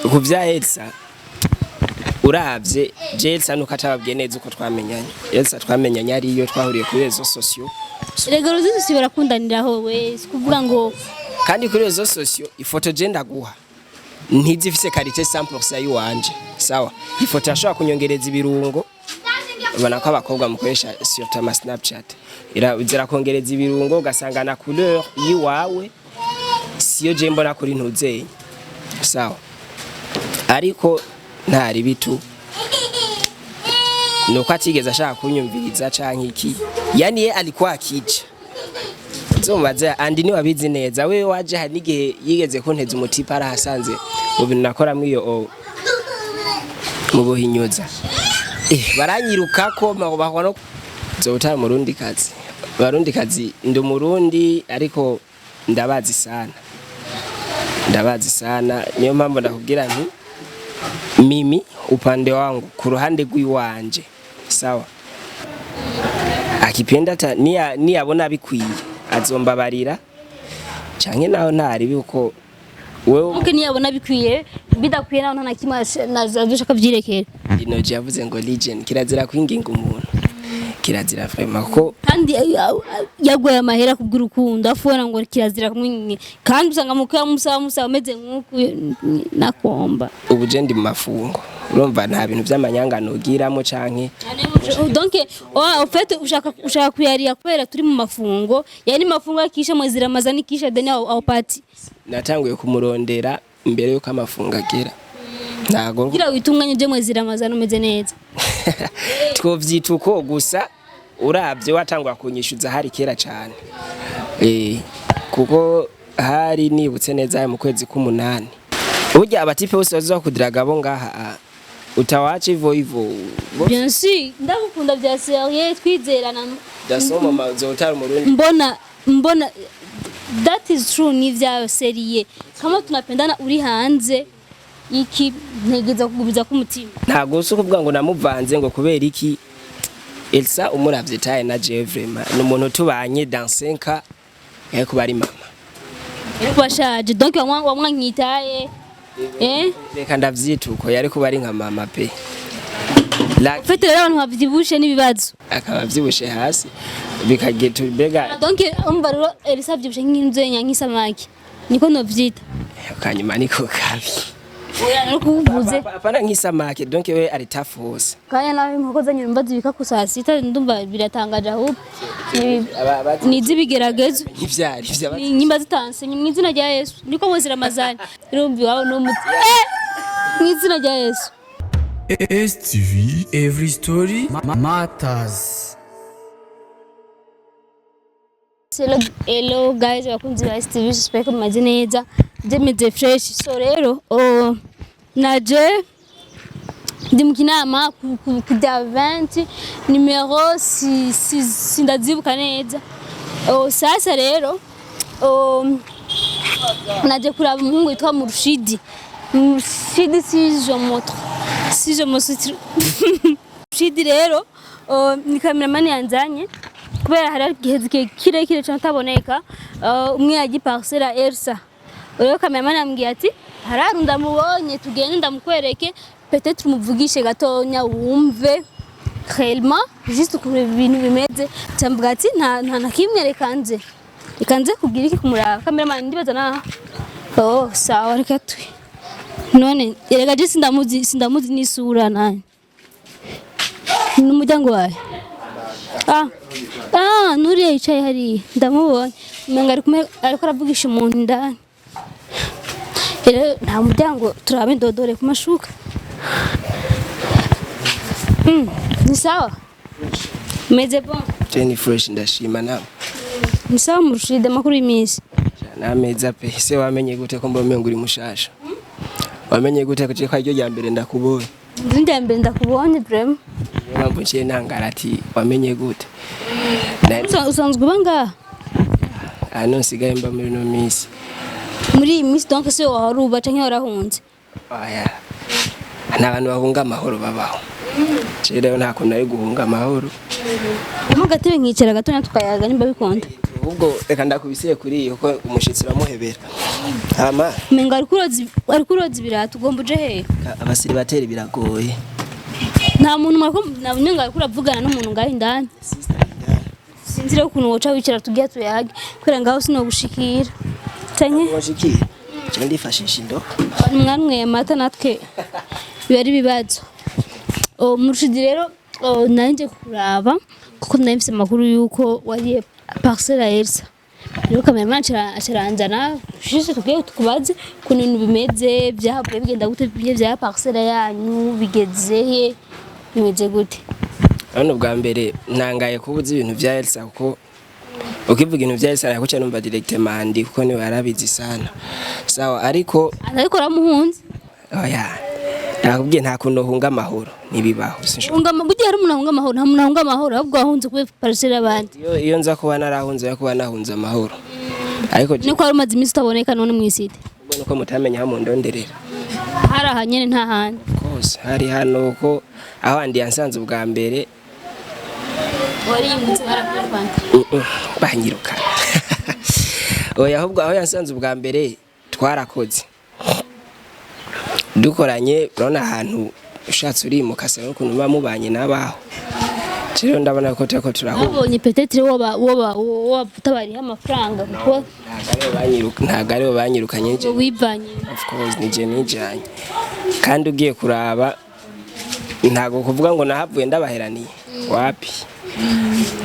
Ku vya Elsa, uravye je Elsa nuko atababwiye neza uko twamenyanye. Elsa twamenyanye ariyo twahuriye kuri réseaux sociaux. Rega ruzi barakundaniraho we, si kuvuga ngo. Kandi kuri réseaux sociaux ifoto je ndaguha ntizifise qualité 100% yiwanje. Sawa, ifoto yashobora kunyongereza ibirungo. Ubona ko abakobwa mukoresha surtout ama Snapchat zirakongereza ibirungo, ugasanga na couleur yiwawe siyo je mbona kuri ntuzenya. Sawa, ariko ntari bitu nuko atigeze ashaka kunyumviriza canke iki, yani ye alikuwa akija zomubaze andi ni wabizi neza. Wewe waje hari n'igihe yigeze kunteza umutipa arahasanze mu bintu nakoramwo iyo mu buhinyuza, baranyirukako bahwa no zowutara murundi kazi. Barundi kazi, ndi umurundi ariko ndabazi sana, ndabazi sana. Niyo mpamvu ndakubwira nti mimi upande wangu, ku ruhande rw'iwanje, sawa, akipenda ta niya niyabona bikwiye azombabarira canke naho ntari biko wewe. Nkuko niyabona bikwiye, bidakwiye naho nta na kimwe azoshaka vyirekera. Inoji yavuze ngo legend kirazira kwinginga umuntu, kirazira vraiment ko. Kandi yaguye amahera kubw'urukundo afubona ngo kirazira kumwinginga, kandi usanga mu musaba musaba ameze nk'uku nakomba. Ubu je ndi mu mafungo, urumva nta bintu vy'amanyanga nogiramo canke. Donc en fait ushaka kuyarira kubera turi mu mafungo, yani mafungo akisha mwezi Ramazani kisha deni au pati. Natanguye kumurondera imbere yuko amafungo agera, ntago. Kugira witunganye je mwezi Ramazani umeze neza. Twovyita uko gusa uravye watangwa kunyishuza hari kera cane, kuko hari nibutse neza mu kwezi k'umunani. Burya abatipe bose bazoza kudiraga bo ngaha, utawacha hivyo hivyo. Bien sûr, ndagukunda bya sérieux, twizerana. Dasoma mazotara umurundi. Mbona that is true, ni vya sérieux, kama tunapendana uri hanze iki ntegeza kugumiza ku mutima. Ntago si ukuvuga ngo namuvanze ngo kubera iki. Elsa umuravye taye na jewe vraiment ni umuntu tubanye dans 5 ans yari kuba ari mama. Ariko washaje, donc wamwankitaye, eh. Reka ndavyita uko, yari kuba ari nka mama pe. La Ufite rero abantu bavyibushe n'ibibazo. Akaba avyibushe hasi bikageta mbega. Donc umva rero Elsa avyibushe nk'inzenya, nk'isamaki, niko novyita. Kanyuma niko kabi. Oya, no kuvuze. Apana nk'isamaki, donc we ari tough hose. Kanya nawe inkoko zanyu numva zibika ku saa sita, ndumva biratangaje ahubwo. Ni iz'ibigeragezo. Nk'ivyari vyaba. Ni nyimba zitanse mu izina rya Yesu, niko mwezi Ramazani urumva iwawe n'umuti, mu izina rya Yesu. STV Every Story Matters. Hello, hello guys, bakunzi ba STV, j'espère que mumeze neza. Je meze fresh. So rero, oh, naje ndi mu kinama ku bya 20 numero si sindazibuka neza. Oh, sasa rero, oh, naje kuraba umuhungu witwa Murushidi. Murushidi, si je me Murushidi rero, oh, ni cameraman yanzanye kubera hari igihe kirekire cyane ataboneka. Umwe yagiye parcelle Elsa, rero cameraman yambwiye ati hararu ndamubonye, tugende ndamukwereke, peut-être umuvugishe gatonya wumve réellement juste ukuntu ibintu bimeze. Cyamvuga ati nta na kimwe, reka nze kugira iki kumuraba. Cameraman, ndibaza na oh sawa, reka twe none erega je sindamuzi n'isura nani n'umuryango wawe. Ah, nuriya yicaye hariya ndamubonye, umenga ari kumwe ariko aravugisha umuntu indani. Rero nta muryango, turabe indodore ku mashuka. Ni sawa, meze bon. Jenny fresh, ndashima nawe. Ni sawa Murushide, amakuru y'iminsi? Nameza pe. Se wamenye gute ko mbona umengo uri mushasha? Wamenye gute ko ko aryo rya mbere ndakubonye? Ndi rya mbere ndakubonye vraiment. Niyo mpamvu nciye ntangara ati wamenye gute? Usanzwe uba ngaha? Hano nsigaye mba muri no minsi. Muri iyi minsi, donc se wahora uba canke warahunze? Oya, nta bantu bahunga amahoro babaho. Je rero nta kuntu nari guhunga amahoro. Mu gatebe nkicara gatonya tukayaga nimba bikunda. Ahubwo reka ndakubisiye kuri iyo, kuko umushitsi uramuhebera hama. Menga ariko uroza ibirato, ugomba uje hehe? Abasiribateri biragoye. Nta muntu mwako menga ariko uravugana n'umuntu ngaho indani. Sinzi rero ukuntu woca wicara tugiye tuyage, kubera ngaho sinogushikira canke. Washikiye je ndifashisha indobo. Mwanyweye amata, natwe biba ari ibibazo. Oh, Murushidi rero, oh, nanje kuraba kuko nari mfise amakuru yuko wariye parcelle ya Elsa. Rero cameraman acaranzana shise tugiye tukubaze ukuntu ibintu bimeze, byahavuye bigenda gute, bye bya parcelle yanyu bigeze he, bimeze gute? Hano bwa mbere ntangaye kuba uzi ibintu vya Elsa, kuko ukivuga ibintu vya Elsa nakuca numva directement ndi kuko niwe yarabizi sana. Sawa, ariko ariko ramuhunze. Oya, nakubwiye nta kuntu uhunga amahoro, ntibibaho, sinshobora. Hunga burya hari umuntu ahunga amahoro? Nta muntu ahunga amahoro, ahubwo wahunze kuri parcelle y'abandi. Iyo nza kuba narahunze, yo kuba nahunze amahoro, ariko je Niko wari umaze iminsi utaboneka none mw'isite. Ubwo nuko mutamenya aho mundonderera. Hari aha nyene, nta handi. Of course hari hano, ko aho andi yansanze ubwa mbere. Wariyimutse barakwirukana? Banyirukana? Oya, ahubwo aho yansanze ubwa mbere twarakoze, dukoranye. Urabona ahantu ushatse urimuka, se n'ukuntu muba mubanye n'abaho. Rero ndabona ko turiko turahura. Babonye peut-être woba utabariha amafaranga kuko Ntabwo aribo banyirukanye nje. Wivanye. Of course nije nijanye, kandi ugiye kuraba ntabwo kuvuga ngo nahavuye ndabaheraniye, wapi.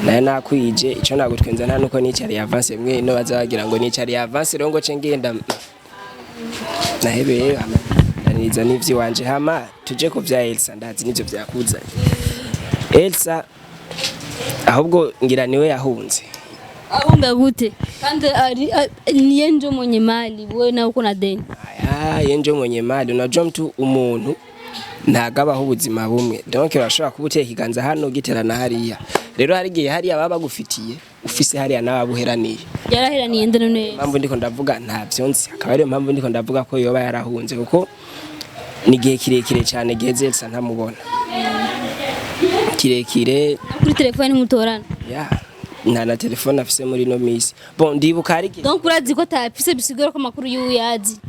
Naye nakwije icyo nagutwenza, nta nuko nicariye avance mwe no baza bagira ngo nicariye avance. Rero ngo ce ngenda nahebeye, hama ndaniriza n'ivy'iwanje, hama tuje ku vya Elsa. Ndazi nivyo vyakuzanye Elsa, ahubwo ngira niwe yahunze. Ahunga gute kandi ari niye njo mwenye mali, wewe nawe uko na deni? Aya yenje mwenye mali. Unajua mtu, umuntu ntago abaho ubuzima bumwe. Donc urashobora kuba uteka ikiganza hano giterana hariya. Rero hari igihe hariya baba bagufitiye, ufise hariya nawe abuheraniye. Yaraheraniye nde none? Impamvu ndiko ndavuga ntavyo nzi, akaba ariyo mpamvu ndiko ndavuga ko yoba yarahunze, kuko ni igihe kirekire cyane giheze Elsa ntamubona, kirekire. Kuri telefone mutorana? Ya, nta na telefone afise muri no misi. Bon, ndibuka hari igihe Donc urazi ko atafise, bisigura ko amakuru y'uwo yazi.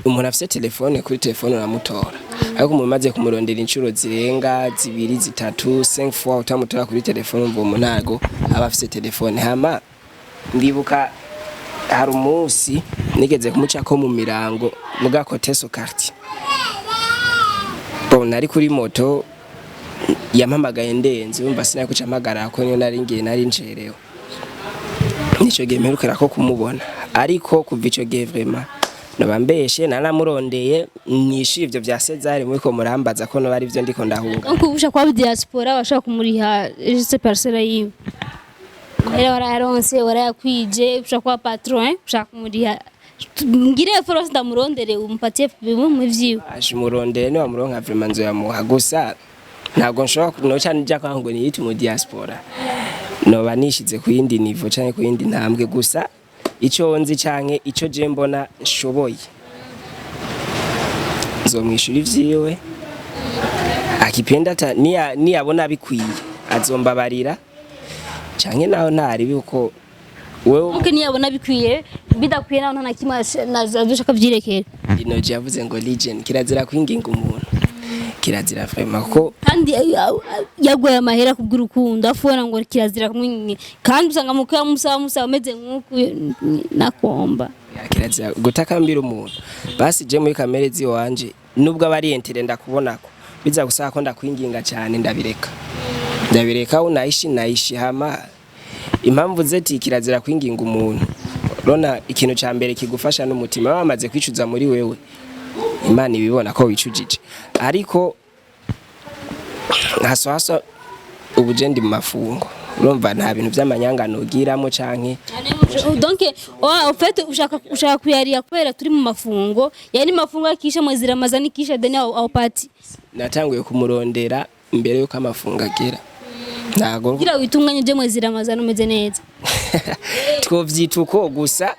Umuntu afise telefone, kuri telefone uramutora, ariko umuntu umaze kumurondera inshuro zirenga zibiri, zitatu, 5 fois utamutora kuri telefone, umva umuntu ntago aba afise telefone. Hama ndibuka hari umunsi nigeze kumucako mu mirango muga Koteso quartier. Bon, nari kuri moto, yampamagaye ndenze, umva sinari kuca mpagarara ko niyo nari ngiye, nari ncerewe. Nico gihe mperukira ko kumubona, ariko kuva ico gihe vraiment noba mbeshe, naramurondeye nishyuye ivyo vya Cesare muriko murambaza ko noba ari vyo ndiko ndahunga. Donc ubusha kwa diaspora bashaka kumuriha juste parcelle yiwe, rero warayaronse, warayakwije, ushaka kuba patron, eh? Ushaka kumuriha, ngire force ndamurondere umupatie bimwe mu vyiwe. Aje umurondere, niwamuronka vraiment nzoyamuha. Gusa ntabwo nshobora noca nja kwa ngo niyite mu diaspora, noba nishize ku yindi niveau canke ku yindi ntambwe. Gusa ico nzi canke ico je mbona nshoboye, nzomwishura ivyiwe akipenda niyabona bikwiye azombabarira, canke naho ntari uko wewe. Donc niyabona bikwiye, bidakwiye naho nta na kimwe azoshaka vyirekera. Inoji yavuze ngo legend, kirazira kwinginga umuntu, kirazira vraiment ko. Kandi yaguye amahera kubw'urukundo, afubona ngo kirazira kumwinginga, kandi usanga mu musaba musaba ameze nk'uku nakomba. Ya, kirazira gutakambira umuntu. Basi je muri kamere ziwanje, nubwo aba ari intérêt ndakubonako biza gusaba ko ndakwinginga cyane, ndabireka, ndabireka, unaishi naishi. Hama impamvu zeti kirazira kwinginga umuntu, rona ikintu ca mbere kigufasha n'umutima bamaze kwicuza muri wewe, Imana ibibona ko wicujije. Ariko haso haso ubu je ndi mu mafungo, urumva nta bintu vy'amanyanga nogiramo canke. Donc en fait ushaka kuyariya kubera turi mu mafungo, yani mafungo akisha mwezi Ramazani kisha deni au pati. Natanguye kumurondera imbere yuko amafungo agera, ntago. Kugira witunganye je mwezi Ramazani umeze neza. Twovyita uko, gusa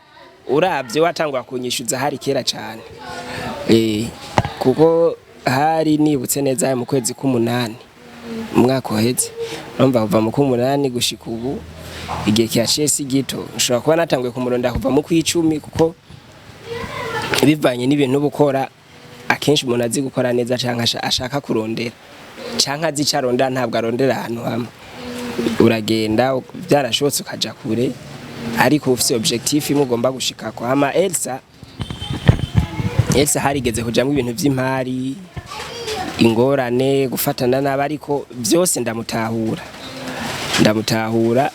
uravye watangwa kunyishuza hari kera cane, kuko hari nibutse neza hari mu kwezi k'umunani umwaka uheze. Urumva kuva mu k'umunani gushika ubu. Igihe kihaciye si gito, nshobora kuba natanguye kumurondera kuva mu kw'icumi, kuko bivanye n'ibintu uba ukora, akenshi umuntu azi gukora neza canke ashaka kurondera canke azi ico arondera, ntabwo arondera ahantu hamwe. Uragenda, byarashobotse ukaja kure, ariko ufise objectif imwe ugomba gushikako. Hama Elsa harigeze kujamwo ibintu vy'impari, ingorane, gufatana nabi, ariko byose ndamutahura. Ndamutahura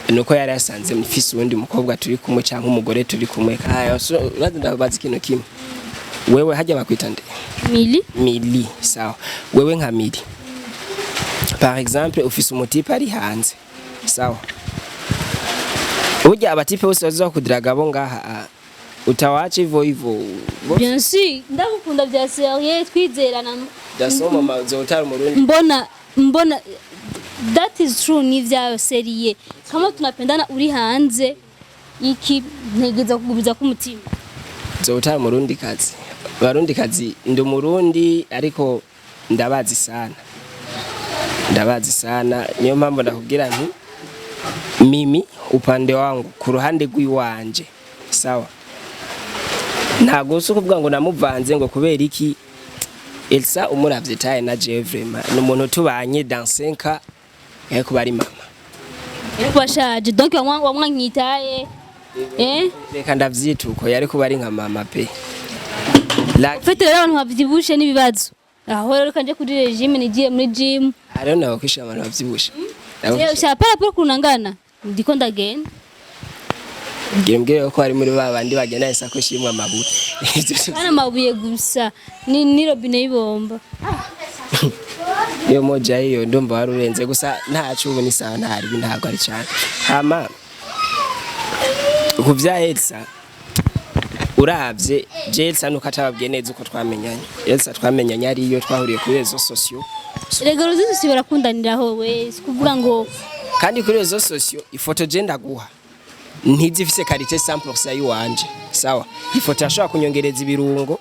nuko yari yasanze mfise uwundi mukobwa turi kumwe canke umugore turi kumwe. Aya, so urazi, ndabaza ikintu kimwe. Wewe hajya bakwita nde? Mili. Mili, sawa. Wewe nka Mili, par exemple, ufise umu type ari hanze, sawa? Burya aba type bose bazoza kudiraga abo ngaha, utawaca ivo ivo. Bien sûr, ndagukunda bya sérieux, twizerana. Dasoma mazotara umurundi. Mbona that is true, ni vya sérieux. Kama tunapendana, uri hanze iki ntegeza kugubiza ku mutima. Zotara umurundi kazi, abarundi kazi. Ndi umurundi, ariko ndabazi sana, ndabazi sana. Niyo mpamvu ndakubwira nti mimi upande wangu, ku ruhande rw'iwanje, sawa, ntabwo si ukuvuga ngo namuvanze ngo kubera iki. Elsa umuravye taye na jewe, vraiment ni umuntu tubanye dans 5 ans yari kuba ari mama. Ariko washaje, donc wamwankitaye, eh? Reka ndavyita uko, yari kuba ari nka mama pe. La. Ufite rero abantu bavyibushe n'ibibazo aho rero kanje kuri régime, nigiye muri gym. Hariho nawe kwishyura abantu bavyibushe. Sha, par rapport kunangana ndiko ndagenda. Mbwira, mbwire ko ari muri ba bandi bagenda isakoshi imwe amabuye. Bana, amabuye gusa ni robine y'ibomba. Iyo moja hiyo ndumva wari urenze gusa, ntacu ubu ni sawa, ntari ntabwo ari cyane. Hama ku bya Elsa, uravye je Elsa nuko atababwiye neza uko twamenyanye. Elsa twamenyanye ariyo twahuriye kuri réseaux sociaux. Erega uruzi si barakundaniraho we, si kuvuga ngo. Kandi kuri réseaux sociaux, ifoto je ndaguha ntizifise qualité 100% y'uwanje, sawa? Ifoto yashobora kunyongereza ibirungo.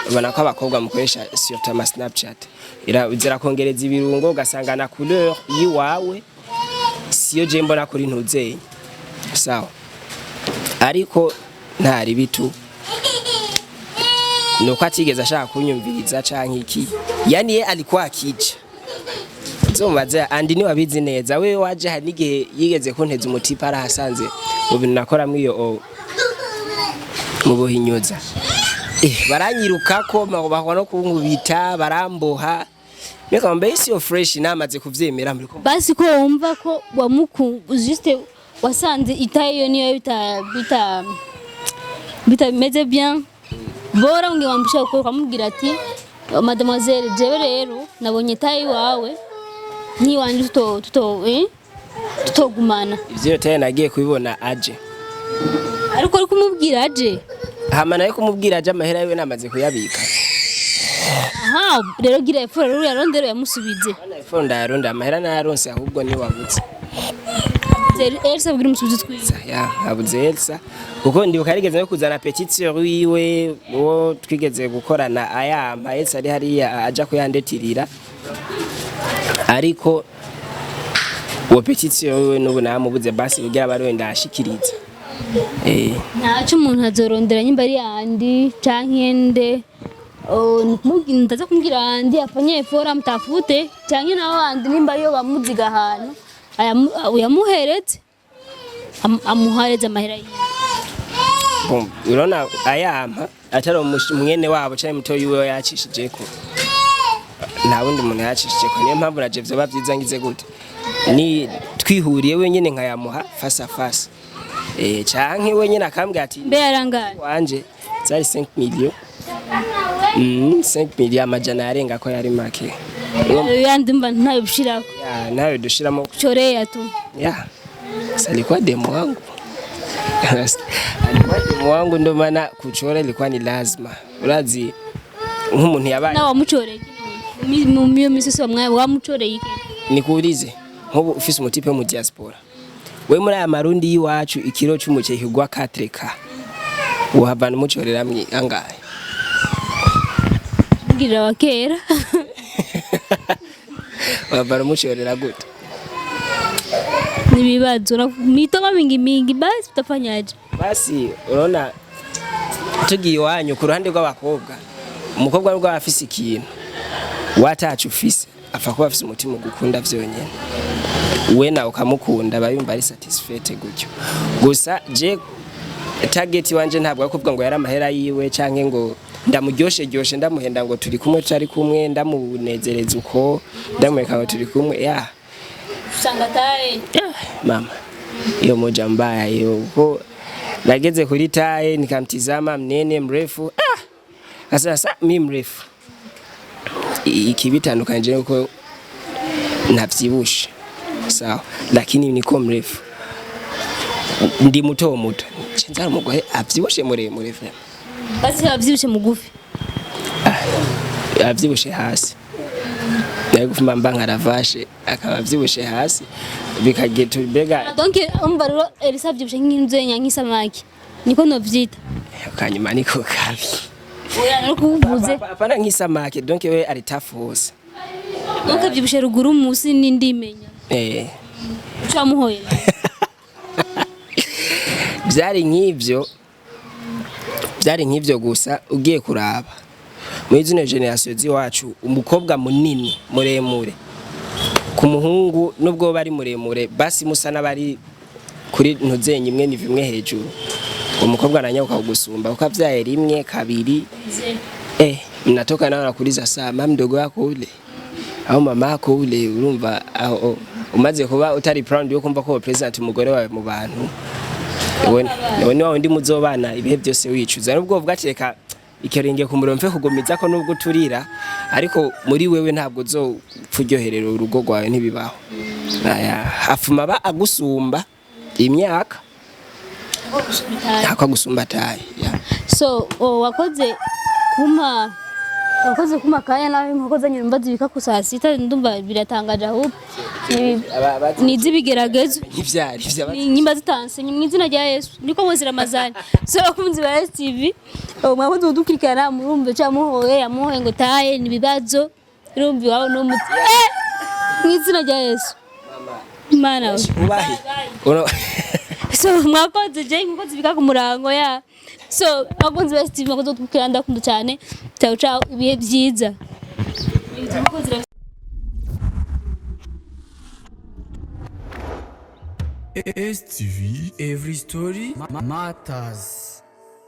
Ubona ko abakobwa mukoresha surtout ama Snapchat, zirakongereza ibirungo, ugasanga na couleur yiwawe siyo je mbona kuri ntuzenya, sawa? Ariko ntari bitu nuko atigeze ashaka kunyumviriza canke iki, yani ye alikuwa akija zomubaze andi ni wabizi neza. We waje hari n'igihe yigeze kunteza umu type arahasanze mu bintu nakoramwo iyo mu buhinyuza, baranyirukako, bahwa no kunkubita, baramboha. Nikamwambia sio fresh, namaze kuvyemera muri ko. Basi ko wumva ko wamuku juste wasanze itayo niyo bita bitameze bien, bora ungewambisha uko ukamubwira ati: "Mademoiselle, jewe rero nabonye taille wawe ntiwanje, tuto tuto eh tutogumana." Ivyo taye nagiye kubibona aje. Ariko uri kumubwira aje. Hama nayo kumubwira aje, amahera yiwe namaze kuyabika. Aha rero gira epfo rero yarondero yamusubize. Bana, iphone ndayaronda, amahera nayaronse, ahubwo ni wabutse. Elsa bwira umusubize twiza. Ya, abuze Elsa, kuko ndibuka yarigeze no kuzana petite sœur wiwe uwo twigeze gukorana, ayampa Elsa ari hariya aja kuyandetirira, ariko uwo petite sœur wiwe n'ubu namubuze. Basi kugira bari wenda ashikiriza. Ntaco, umuntu azorondera nyimba ari andi canke nde. Oh, ndaza kumbwira andi afanye effort amtafute, canke nawe andi nimba ariyo bamuziga ahantu uyamuhereze, amuhereze amahera yiwe. Bon, urabona ayampa atari mwene wabo canke mutoyi wiwe yacishijeko, nta wundi muntu yacishijeko. Niyo mpamvu naje vyoba vyiza ngize gute, ni twihuriye wenyene nkayamuha face à face, canke wenyene akambwira ati Mbe yarangaye? Wanje zari 5 millions, 5 millions, amajana yarenga ko yari make. Ayo yandi mba ntayo bishirako. Ya, nayo dushiramo. Chorea tu. Ya, sasa alikuwa demo wangu, alikuwa demo wangu, ndo maana kuchora ilikuwa ni lazima. Urazi nk'umuntu yabaye Nawe wamuchoreye iki? Mu miyo misisi wamuchoreye iki? Nikuulize, nk'ubu ufise umu type wo mu diaspora, we muri aya marundi y'iwacu ikiro c'umuceri kigwa 4K, wohavana umucorera angahe? Mbwirira wa kera. Wavana umucorera gute? Ni ibibazo na mitoma mingi mingi, basi utafanyaje? Basi urabona, tugiye iwanyu ku ruhande rw'abakobwa, umukobwa nubwo aba afise ikintu watacu ufise, apfa kuba afise umutima ugukunda vyonyene, we nawe ukamukunda, aba yumva ari satisfaite gutyo. Gusa je target wanje ntabwo ari kuvuga ngo yari amahera yiwe, canke ngo ndamuryoshe ryoshe, ndamuhenda ngo turi kumwe, tutari kumwe, ndamunezereza uko ndamwereka ngo turi kumwe ya. Usanga taille. Mama, hiyo moja mbaya hiyo. Uko nageze kuri taille, nikamtizama, mnene, mrefu, ah! Sasa mi mrefu, ikibitandukanye nuko ntavyibushe, sawa, lakini niko mrefu, ndi muto muto, nzara umugore avyibushe muremure vraiment. Basi abavyibushe mugufi. Avyibushe hasi nayo gufuma mba nkaravashe, akaba avyibushe hasi bikageta mbega. Donc umva rero, Elisa avyibushe nk'inzenya, nk'isamaki, niko novyita. Kanyuma niko kabi. Oya, no kuvuze. Hapana, nk'isamake, donc we ari tough hose. Donc avyibushe ruguru, musi n'indimenya. Eh. Ucamuhoye. Byari nk'ivyo, byari nk'ivyo. Gusa ugiye kuraba muri zino génération z'iwacu, umukobwa munini muremure ku muhungu, nubwo bari muremure, basi musa n'abari kuri ntuzenye imwe ni bimwe hejuru, umukobwa aranyaruka kugusumba kuko avyaye rimwe kabiri, mnatoka nao nakuuliza, saa mama mdogo wako ule au mama yako ule. Urumva aho umaze kuba utari proud yo kumva ko present umugore wawe mu bantu, wewe ni wawe ndi muzobana ibihe byose wicuza, nubwo uvuga ati reka ikirenge ku muriro mfe kugumiza ko, nubwo uturira, ariko muri wewe ntabwo uzopfa uryoherera urugo rwawe, ntibibaho. Aya, afuma aba agusumba imyaka ntako agusumba taille ya. So wakoze kuma, wakoze kuma kanya nawe inkoko zanyu mba zibika ku saa sita, ndumva biratangaje ahubwo. Ni iz'ibigeragezo. Ntivyari vyaba. Ni nyimba zitanse mu izina rya Yesu, niko mwezi Ramazani. So abakunzi ba STV, mwakoze kudukurikirana, murumve cyamuhoye, yamuhoye ngo taille ni ibibazo, urumva iwabo no muti mu izina rya Yesu. Imana we. Ubahe. Uno- So mwakoze, je inkoko zibika ku murango ya. So abakunzi ba STV, mwakoze kudukurikirana, ndakunda cyane. Ciao ciao, ibihe byiza. Inkoko zira- STV Every Story Matters.